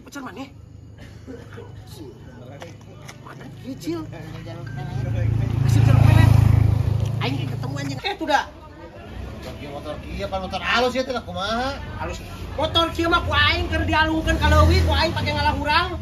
Pacar maneh? Mana kecil? Hasil jalur pelet. Aing ketemu anjing. Eh tuh dah. Motor kieu pan motor halus ya teh kumaha? Halus. Motor kieu mah ku aing keur dialungkeun ka leuwi ku aing pake ngalah urang.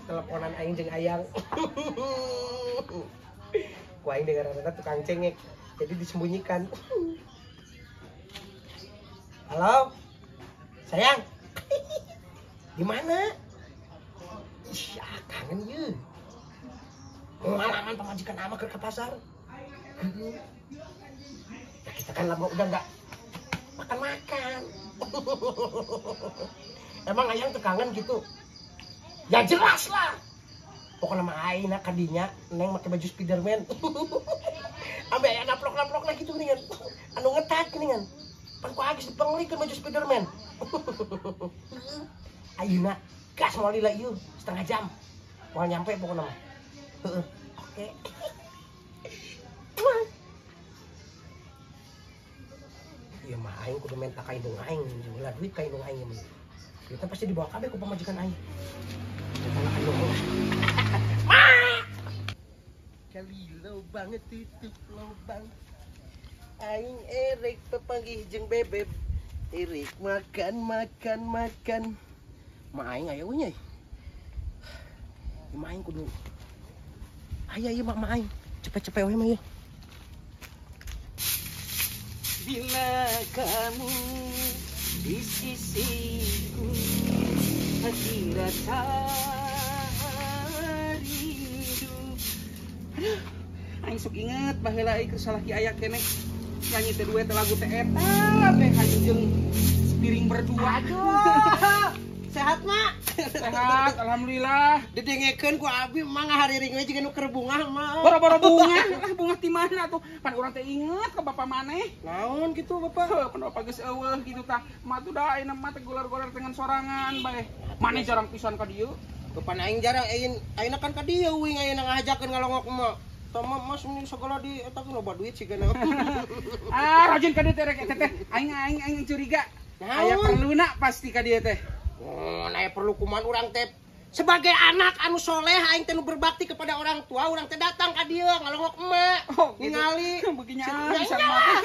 Teleponan aing jeung ayang. Ku aing dengar-dengar tukang cengek, jadi disembunyikan. Halo, sayang. Di mana? Ih, kangen ye. Pengalaman pamajikan ama keur ka pasar. Ya, kita kan lama udah nggak makan-makan. Emang ayang tuh kangen gitu? Ya jelas lah. Pokoknya mah aing nak kadinya neng make baju Spiderman. Ambe aya naplok-naplok lah gitu geuningan. Anu ngetat geuningan. Pan ku agis dipenglikeun baju Spiderman. Ayeuna gas moal lila ieu setengah jam. Moal nyampe pokoknya mah. Heeh. Oke. Ieu mah aing kudu menta ka indung aing, jeung duit ka indung aing mah. Kita pasti dibawa kabeh ku pamajikan aing. Kali lobang tutup lobang. Aing erek pepanggih jeung bebeb. Erek makan makan makan. Ma aing aya we nya. Ma aing kudu. Aya ieu mak ma aing. Cepet-cepet we mah ieu. Bila kamu di sisiku, hati rasa rindu. Aduh, aing sok inget baheula euy keur salaki aya keneh nyanyi teh duet lagu teh eta teh hayu jeung piring berdua. Aduh. Sehat, Mak? Sehat, alhamdulillah. Didengekeun ku abi mah ngahariring we jiga nu keur bungah, Mak. Boro-boro bunga, lah bunga ti mana tuh? Pan urang teh inget ka bapak maneh. Naon kitu, Bapak? Heuh, pan bapak geus eueuh kitu tah. Mak tuh da ayeuna mah teh golar-golar dengan sorangan bae. Maneh jarang pisan ka dieu. Kapan aing jarang ayeuna kan ka dieu uing ayeuna ngahajakeun ngalongok mah. Tama mas ini segala di eta loba duit sigana. Ah, rajin ka dieu teh rek teh. Aing aing aing curiga. Aya perluna pasti ka dieu teh. Oh, nah perlu kuman urang teh sebagai anak anu soleh aing teh nu berbakti kepada orang tua, urang teh datang ka dieu ngalongok emak. Oh, gitu. Ningali beginya bisa mah.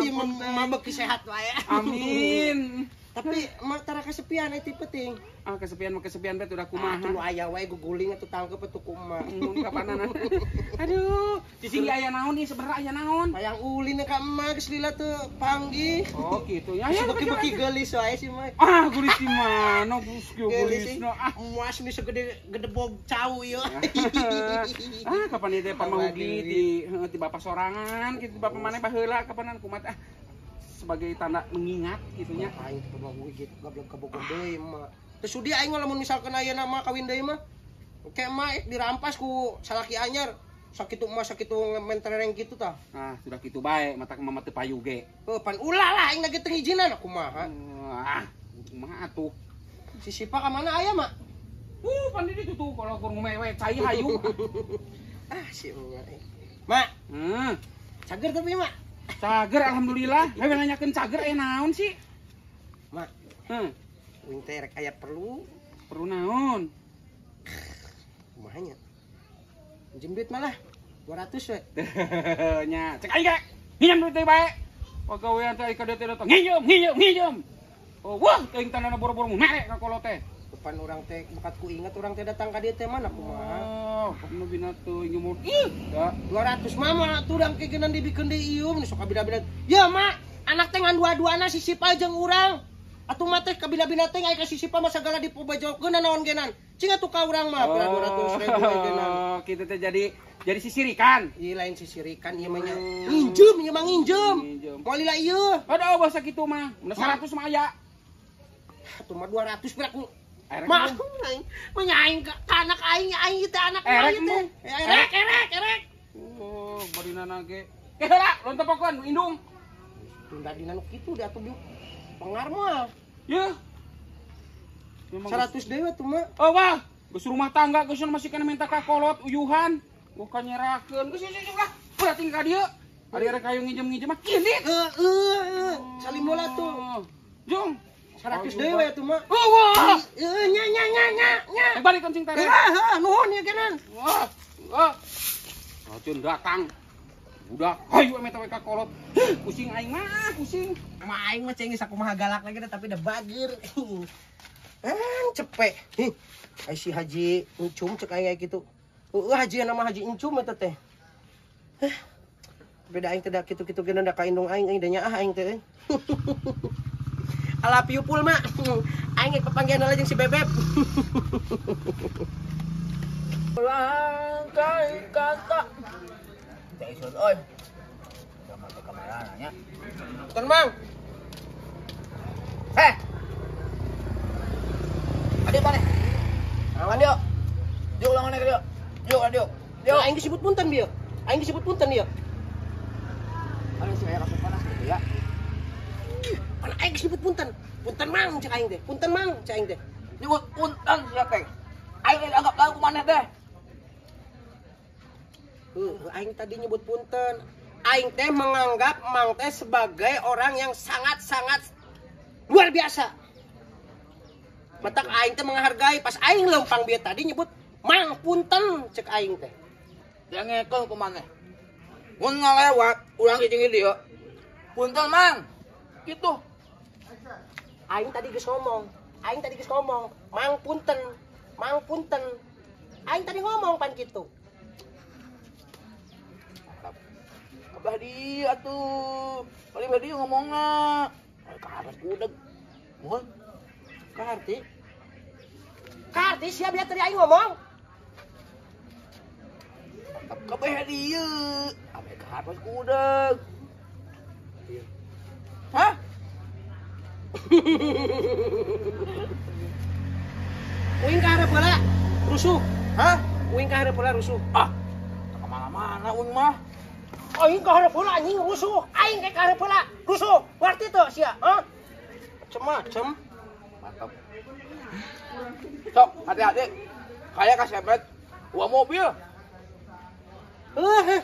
Ieu mah beuki sehat wae. Amin. Tapi emak tara kesepian eta penting. Ah, kesepian mah kesepian teh udah kumaha. Atuh aya wae guguling atuh tangkep atuh kumaha. Mun kapanana. Aduh, cicing aya naon ieu sebenarnya aya naon? Hayang ulin ka emak geus lila teu panggih. Oh, gitu ya. Ya beki-beki geulis wae sih mah. Ah, geulis di mana? Geulis no. Ah, muas nu segede gedebog cau ieu. Ah, kapan ieu teh pamahugi ti bapak sorangan kitu bapak maneh baheula kapanan kumaha ah. Sebagai tanda mengingat gitunya. Aing teh pamahugi gitu goblok ka Bogor deui mah. Teu sudi aing mah lamun misalkan ayeuna mah kawin deui mah. Ke emak dirampas ku salaki anyar. Sakitu emak sakitu mentereng kitu tah. Ah, sudah kitu bae mata mama teu payu ge. Heuh, pan ulah lah aing lagi teu ngijinan kumaha. Ah, kumaha atuh. Si Sipa ka mana aya, Mak? Pan di ditu tuh kalau kur ngumewe cai hayu. Ah, si emak. Mak. Heeh. Cager tapi, Mak. Cager alhamdulillah. Hayu nanyakeun cager aya naon sih? Mak. Heeh. Uing teh rek aya perlu. Perlu naon? Kumaha nya? Minjem duit malah 200 we. Nya, cek aing ge. Nginjem duit teh bae. Pagawean teh ka dieu teh datang nginjem, nginjem, nginjem. Oh, wah, teuing tandana boro-boro mere ka kolot teh. Depan urang teh bakat ku inget urang teh datang ka dieu teh mana kumaha. Oh, nu bina teu injem. Ih, da 200 mah mah atuh urang ke geunan dibikeun deui ieu mun sok kabida-bida. Ya, Mak, anak teh ngan dua-duana si Sipa jeung urang. Atuh mah teh kabina-bina teh aya ka sisipa mah sagala dipubajokeun naon genan. Cing atuh ka urang mah pira 200.000 genan. Oh, kitu teh jadi sisirikan. Ieu lain sisirikan ieu mah nya. Nginjem ieu mah nginjem. Moal lila ieu. Aduh bahasa kitu mah. Mun 100 mah aya. Atuh mah 200 pira ku. Mah aing mah nya aing ka anak aing aing teh anak aing teh. Erek erek erek. Oh, barina ge. Ke heula lontopokeun indung. Tunda dina nu kitu da atuh pengar mah. Yeuh. 100 deui atuh mah. Oh wah, geus rumah tangga geus masih kana minta ka kolot uyuhan. Bukan nyerakeun. Geus geus lah. Ulah tinggal ka dieu. Ari arek kayu nginjem-nginjem mah kini. Heeh, salim bola tuh. Jung, 100 deui we atuh mah. Oh wah. Heeh, nya nya nya nya nya. Balik kancing tarik. Heeh, nuhun ieu genan. Wah. Wah. Racun datang. Budak hayu ame teh ka kolot. Pusing aing mah, pusing. Mah aing mah ceng geus sakumaha galak lagi tapi da bager. Cepek. Hih, ai si Haji Encum cek aing kitu. Heueuh haji nama Haji Encum eta teh. Beda aing teh da kitu-kitu geuna da ka indung aing euy da nyaah aing teh euy. Ala piupul mah. Aing geus papanggihan heula jeung si Bebeb. Langkai kata. Teh isun euy. Sama ke kamera nanya. Punten Mang. Heh. Adik mana? Awan yuk. Yuk ulang mana yuk. Yuk adik. Yuk. Aing disebut punten bieu. Aing disebut punten bieu. Aduh si aya kasih panas gitu ya. Pan aing disebut punten. Punten Mang cek aing teh. Punten Mang cek aing teh. Nyebut punten sia teh. Aing dianggap lagu maneh teh. Aing tadi nyebut punten. Aing teh menganggap Mang teh sebagai orang yang sangat-sangat luar biasa. Matak aing teh menghargai pas aing lempang bieu tadi nyebut Mang punten cek aing teh. Dia ngekol ku maneh. Mun ngalewat urang cicing di dieu. Punten Mang. Gitu. Aing tadi geus ngomong. Aing tadi geus ngomong, Mang punten. Mang punten. Aing tadi ngomong pan kitu. Abah dia atuh. Paling dia ngomongna. Ka hareup budeg. Mohon. Kaharti. Kaharti sia biar tadi aing ngomong. Kabeh dieu. Abah ka hareup budeg. Hah? Uing ka hareup heula rusuh. Hah? Uing ka hareup heula rusuh. Ah. Ka mana-mana uing mah. Aing ka hareup heula anjing rusuh. Aing ge ka hareup heula rusuh. Ngarti teu sia? Hah? Macem-macem. Mantap. Sok, hati-hati. Kayak kasepet uang mobil. Heuh.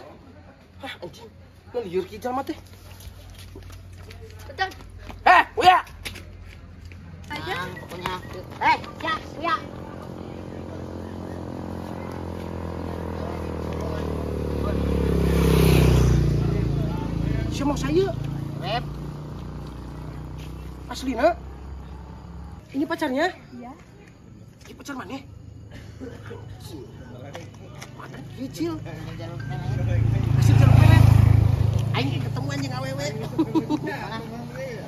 Hah anjing. Nah lieur ki jalma teh. Betul. Heh, Uya. Aja. Pokoknya. Ya, Uya. Si mau saya. Rep. Aslina. Ini pacarnya? Iya. Ini pacar mana? Mana kecil. Hasil jeruk pelet. Aing ketemu anjing awewe.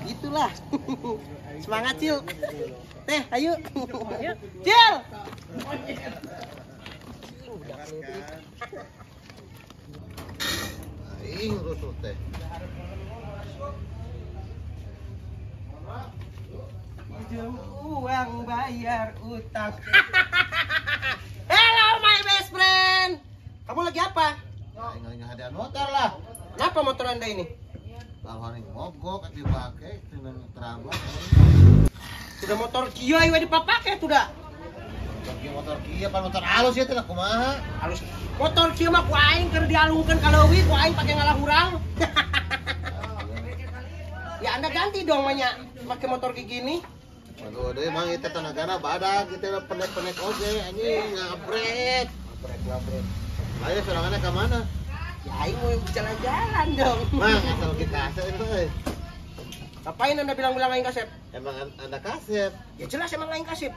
Itulah. Semangat, Cil. Teh, ayo. Cil. Aing rusuh teh. Pinjam uang bayar utang. Hello my best friend. Kamu lagi apa? Aing lagi ngahadian motor lah. Kenapa motor Anda ini? Lawan mogok dipake dengan terabak. Sudah motor kieu ayo dipapake tuh. Motor kieu pan motor halus ya teh kumaha? Halus. Motor kieu mah ku aing keur dialungkeun ka leuwih ku aing pake ngalah urang. Ya Anda ganti dong banyak pakai motor kayak gini. Aduh, deh mang itu tenagana badak gitu pendek-pendek oge anjing ngabret. Ngabret. Ayo sorangannya ke mana? Ya aing mau jalan-jalan dong. Mang asal kita kasep itu euy. Ngapain Anda bilang-bilang aing kasep? Emang Anda kasep? Ya jelas emang aing kasep.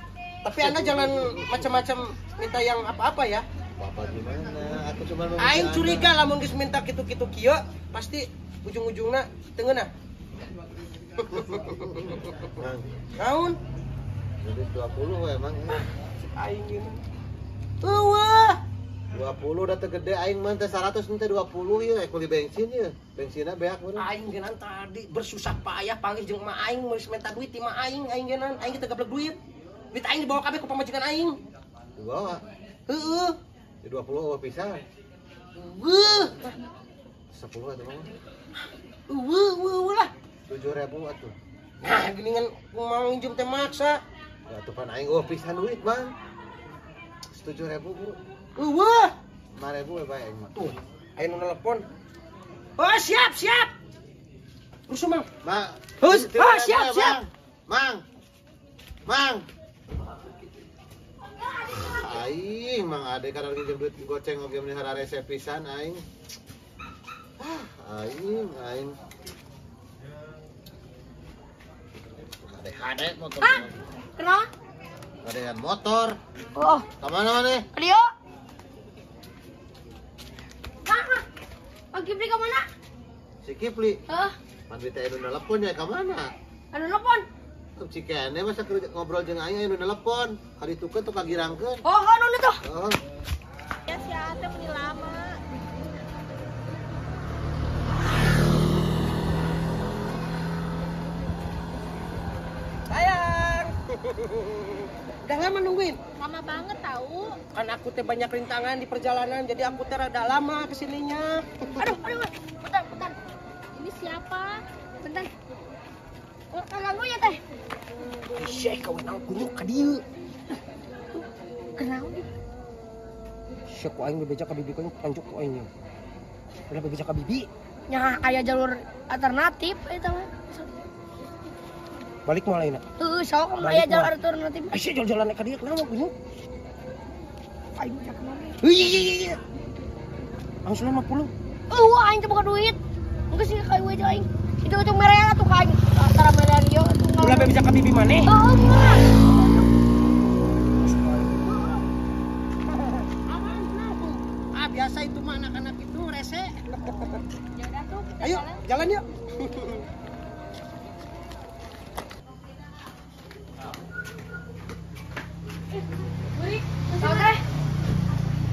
Tapi Anda jangan macam-macam minta yang apa-apa ya. Apa gimana? Aku cuma mau aing curiga lamun geus minta kitu-kitu kieu pasti ujung-ujungna teu ngeunah. Mang. Naon? Jadi 20 emang. Aing gini. Eueuh. 20 udah tegede aing mah teh 100 teh 20 ieu ek beli bensin ieu. Bensinna beak meureun. Aing genan tadi bersusah payah panggih jeung emak aing meus minta duit ti emak aing, aing genan aing teu gablek duit. Duit aing dibawa kabeh ku pamajikan aing. Dibawa. Heeh. Di 20 eueuh pisan. Eueuh. 10 atuh mah. Eueuh eueuh lah. 7.000 atuh. Nah, geuningan mau nginjem teh maksa. Ya atuh pan aing eueuh pisan duit, Bang. 7.000, Bro. Eueuh. 5.000 we bae aing mah. Tuh, aya nu nelpon. Oh, siap, siap. Rusuh, Mang. Mang. Hus, oh, siap, siap. Mang. Mang. Aing Mang Ade kadang nginjem duit goceng oge meni hararese pisan aing. Ah, aing aing. Hade motor. Hah? Kenapa? Kadean motor. Oh. Ka mana maneh? Ka dieu. Kak, Pak Kipli ka mana? Si Kipli. Heeh. Pan teh anu nelpon ya ka mana? Anu nelpon. Cikene masa ngobrol jeung aing anu nelpon, kaditukeun tuh kagirangkeun. Oh, anu tuh. Oh. Ya si Ate meni lama. Sayang. Udah lama nungguin? Lama banget tahu. Kan aku teh banyak rintangan di perjalanan, jadi aku teh rada lama kesininya. Aduh, aduh, bentar, bentar. Ini siapa? Bentar. Oh, lu ya teh. Syekh kau nang kunyuk ka dieu. Kenaon? Syekh ku aing bebeja ka bibi ku anjuk ku aing. Udah bebeja ka bibi. Nya aya jalur alternatif eta mah. Balik moal ayeuna. Heueuh, sok aya jalur alternatif. Syekh jalan-jalan ka dieu kenapa kunyuk? Aing mah kumaha. Iya. Langsung 50. Eueuh aing teh boga duit. Geus sih ka ieu aing. Itu itu merean atuh ka aing. Tara merean ieu atuh. Ulah bebeja ka bibi maneh. Heueuh mah. Ah, biasa itu mah anak-anak itu rese. Ya udah tuh, kita ayo, jalan yuk. Buri, Oke.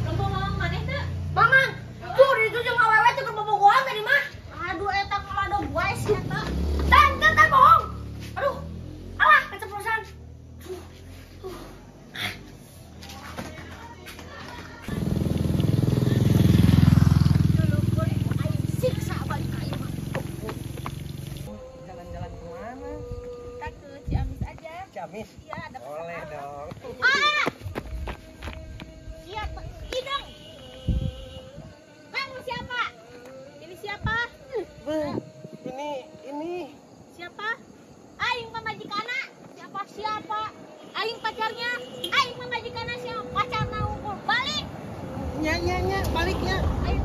Lempung mamang maneh teu? Mamang, tuh di itu jeung awewe teh keur bobogohan tadi mah. Aduh eta kalado wae si eta. Tan, tan, tan bohong. Aduh. Alah, keceplosan. Dulu aing siksa balik ka ieu mah. Jalan-jalan kemana? Kita ke Ciamis aja. Ciamis? Iya, ada Boleh dong. Ah! Iya, hidung. Kamu siapa? Ini siapa? Beuh, ini. Siapa? Aing pamajikana. Siapa siapa? Aing pacarnya. Aing pamajikana siapa? Pacarna unggul. Balik. Nya nya nya, baliknya. Aing